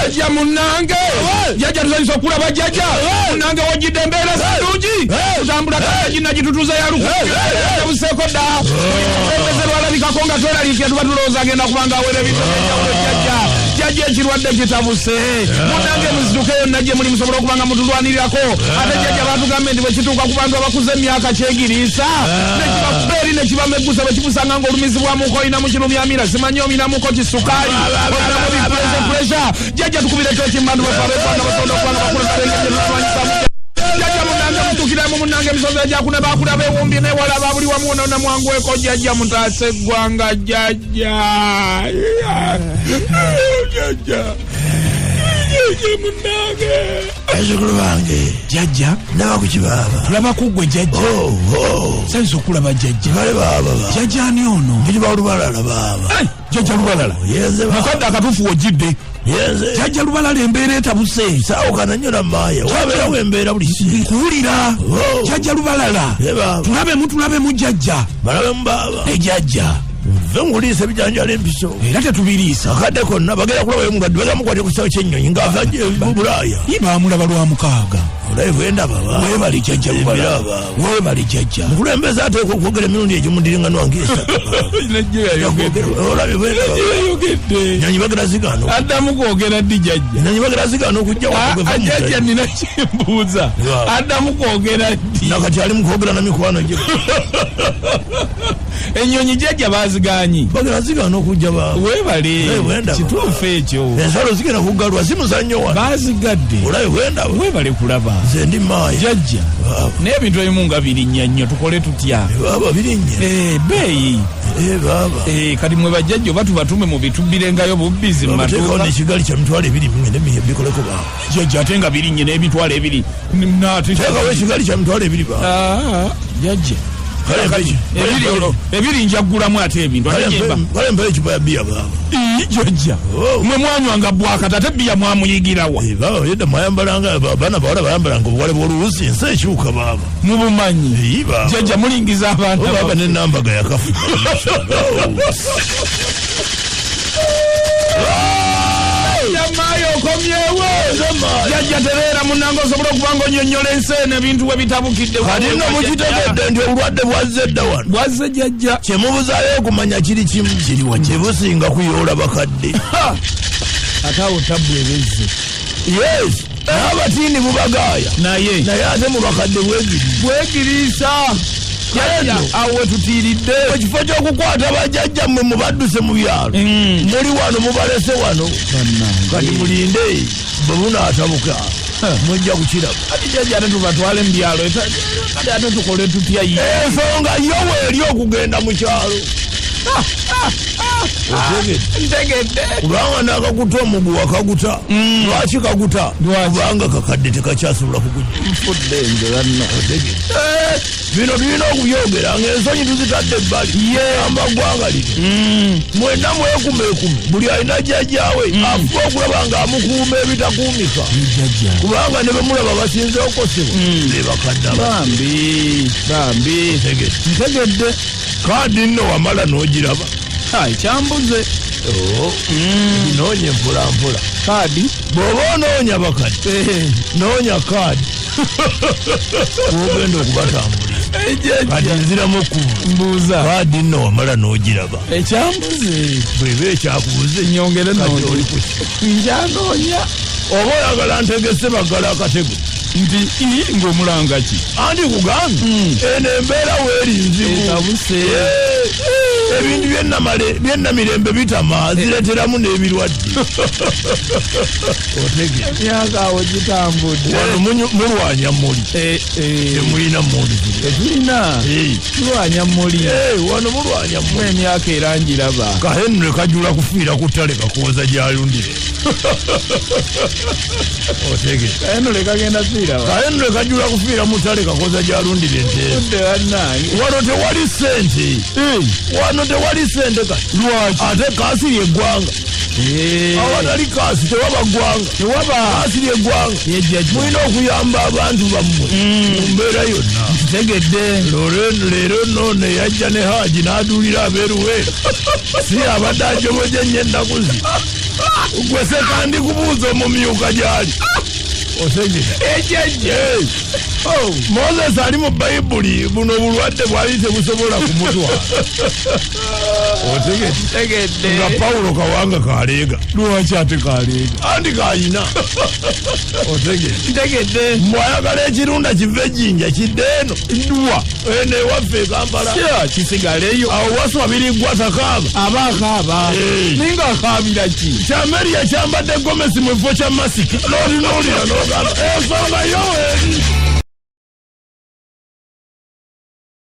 Jjajja munnange, jjajja tusanyusa okulaba jjajja munnange. Wojjidde embeera sirungi, tutambula kagina gitutuza yalukubuseeko dda. Omukulembeze lwalabikako nga tweraliikira, tuba tulowooza agenda kubanga awera ebintu ebyenjawulo. Jjajja, jjajja, ekirwadde kitabuse munnange. Muzituke yonna gye muli musobola okuba nga mutulwanirirako. Ate jjajja, batugambye nti bwe kituuka ku bantu abakuze emyaka kyegiriisa nekibakuba eri nekibamegusa. Bwe kikusanga ng'olumizibwamuko, olinamu kirumyamira, simanyi ominamuko kisukaali, olinamu bipressure pressure, jjajja tukubireko ekimbandu bafe abekwanga basobola okuba nga bakulaaengejetulwanyisamu. Jjajja munange, mutukiramu munange. Emisozi ejakuna bakula bewumbye newala babuli wamu wonona. Mwangweko jjajja, mutaase eggwanga jjajja. Jjajja, jjajja munange. Bazzukulu bange. Jjajja. Ndaba ku kibaaba. Tulaba ku ggwe jjajja. Oh. Sayinza okulaba jjajja. Bale baaba ba. Jjajja ani ono? Mpitibwa Lubalala baaba. Jjajja Lubalala. Yenze baaba. Mukadde akatuufu wojjidde. Yenze. Jjajja Lubalala, embeera etabuse. Saawukana nnyo na maaya, wabeerawo embeera buli kiseera. Nkuwulira. Oh. Jjajja Lubalala. Ye baaba. Tulabemu, tulabemu jjajja. Balabemu baaba. Ejjajja. Nve nkuliisa ebijanjalo empiso. Era tetubiriisa. Akadde konna bagenda kulabayo omulwadde, bagenda mukwate ku kisawo ky'ennyonyi ng'ava Bulaaya. Ye baamulaba lwa mukaaga. Olabe bwendaba baaba. Weebale jjajja Lubalala. Ebiraba. Weebale jjajja. Mukulembeze ateekwa okwogera emirundi egimudiringanwa ng'esatu. Olabe bwendaba. Yayogedde. Ennyonyi bagenda zigaana. Addamu kwogera ddi jjajja? Ennyonyi bagenda zigaana okujja. Jjajja, nina kyembuuza. Addamu kwogera ddi? Nakati ali mukwogera na mikwano gye. Ennyonyi jjajja baziganyi? Bagenda zigaana okujja baaba. Weebale. Eh, bwendaba. Kituufu ekyo. Ensalo zigenda kuggalwa, si muzannyo wano. Bazigadde. Olabe bwendaba. Weebale kulaba. Nze ndi maaya. Jjajja, naye ebintu ebimu nga birinnya nnyo, tukole tutya? Baaba, birinnya. Eh, beeyi. Eh, baaba. Eh, kati mwe bajjajja oba tubatume mu bitubbirengayo bubbizi mu Bateekawo maduuka. n'ekigali kya 20,000, ngende bikoleko baaba. Jjajja, ate nga birinnye n'emitwalo 20. Teekawo ekigali kya 20,000 baaba. Ah, jjajja. Kale Ebiri ebiri njaggulamu ate ebintu ate jemba. Kale mpa ecupa ya bbiya baaba. Ii, jjajja. Oh. Mwe mwanywanga bwakata, ate bbiya mwamuyigirawa? Eh, baaba, yedda mwayambalanga, abaana bawala bayambalanga obuwale bw'oluwuzi. Ensi ekyuka baaba. Mubumanyi? Eyi baaba. Jjajja, mulingiza abaana. Oh, baaba, nenambaga yakafu. Jamaayo okomyewo. Jjajja, tereera munange osobola okuba nga onyonnyola ensi eno ebintu bwe bitabukidde. Kati nno mukitegedde nti obulwadde bwazze dda wano. Bwazze jjajja. Kyemubuzaayo okumanya kiri kimu, kyebusinga kuyoola bakadde. Ate awo tabbu ebezze. Yes, n'abatiini bubagaaya. Naye Naye ate mu bakadde bwegiri. Bwegiriisa jjajja, awo wetutiiridde. Ekifo ky'okukwata bajjajja mmwe mubadduse mu byalo, muli wano mubalese wano. Kati mulinde bwe bunaatabuka, mujja kukiraba. Kati jjajja, ate tubatwale mu byalo, kati ate tukole tutya ye? Ensonga yo weeri okugenda mu kyalo. Otegedde? Ntegedde. Kubanga nakakuta omuguwa kaguta. Lwaki kaguta? Lwaki? Kubanga kakadde tekakyasobola kugujja. Nfudde nze banna. Otegedde? Bino tulina okubyogera ngaensonyi tuzitadde ebbali. Amba ggwanga lino, mwenna mwekumeekume. Buli alina jjajjaawe afuba okulaba ng'amukuuma ebitakuumika. Jjajja. Kubanga ne bemulaba basinze okukosebwa be bakadde aba. Bambi, bambi. Otegedde? Ntegedde. Kaadi nno wamala n'ogiraba? Ai, kyambuze. Oh, ginoonye mpolampola. Kaadi? Bw'oba onoonya bakadde, noonya kaadi wogenda okubatambulira. Kati nziramu okubuuza. Mbuuza. Kaadi nno wamala n'ogiraba? Ekyambuze. Bweba ekyakubuze, Nyongere. kati Noonya. oli kuki? Njanoonya. Oba oyagala ntegese baggala akatego? Nti i ng'omulanga ki? Anti kugambye, eno embeera weeri nzibu. Etabuse. Eh, ebintu byennamirembe bitama, zireeteramu n'ebirwadde. Otegere? Emyaka awo gitambudde. Wano mulwanya muli. Eh, eh, Temulina mundu ziri. Tetulina. Tulwanya muli. Wano mulwanya Mu muli. emyaka era ngiraba. Kahenry kajula kufiira ku ttale kakooza gyalundire. Otegere? Eno lekagenda fiirawa? Kahenry kajula kufiira mu ttale kakooza gyalundire ente. Tudde bannange. Wano tewali ssente wano. Wano tewali sente kati. Lwaki? Ate kaasi lyeggwanga. Awatali kaasi tewaba ggwanga. Tewaba. Kaasi lyeggwanga. Ye jjajja. Mulina okuyamba abantu bammwe mu mbeera yonna. Nkitegedde. Leero nno neyajja ne Haji n'aduulira abeeruwe, si abadde ajoboje nnyo ennaku zino. Gwe sekandi kubuuza omumyuka gy'ali, otegera? Ejjajja. Oh, Moses ali mu Bayibuli, buno obulwadde bwali tebusobola kumutwala, otegedde? Ntegedde. Nga Pawulo kawanga kaleega. Lwaki ate kaleega? Anti kayina, otegedde? Ntegedde. Mbwayagala ekirunda kiva ejjinja kidde eno. Dwa. Eno ewaffe e Kampala. Kya kisigaleyo. Awo waswa biriggwa, takaaba. Aba akaaba. Naye nga akaabira ki? Kyameri yakyambadde gomesi mu kifo kya masiki, n'otunuulira n'ogamba ensonga yo eri.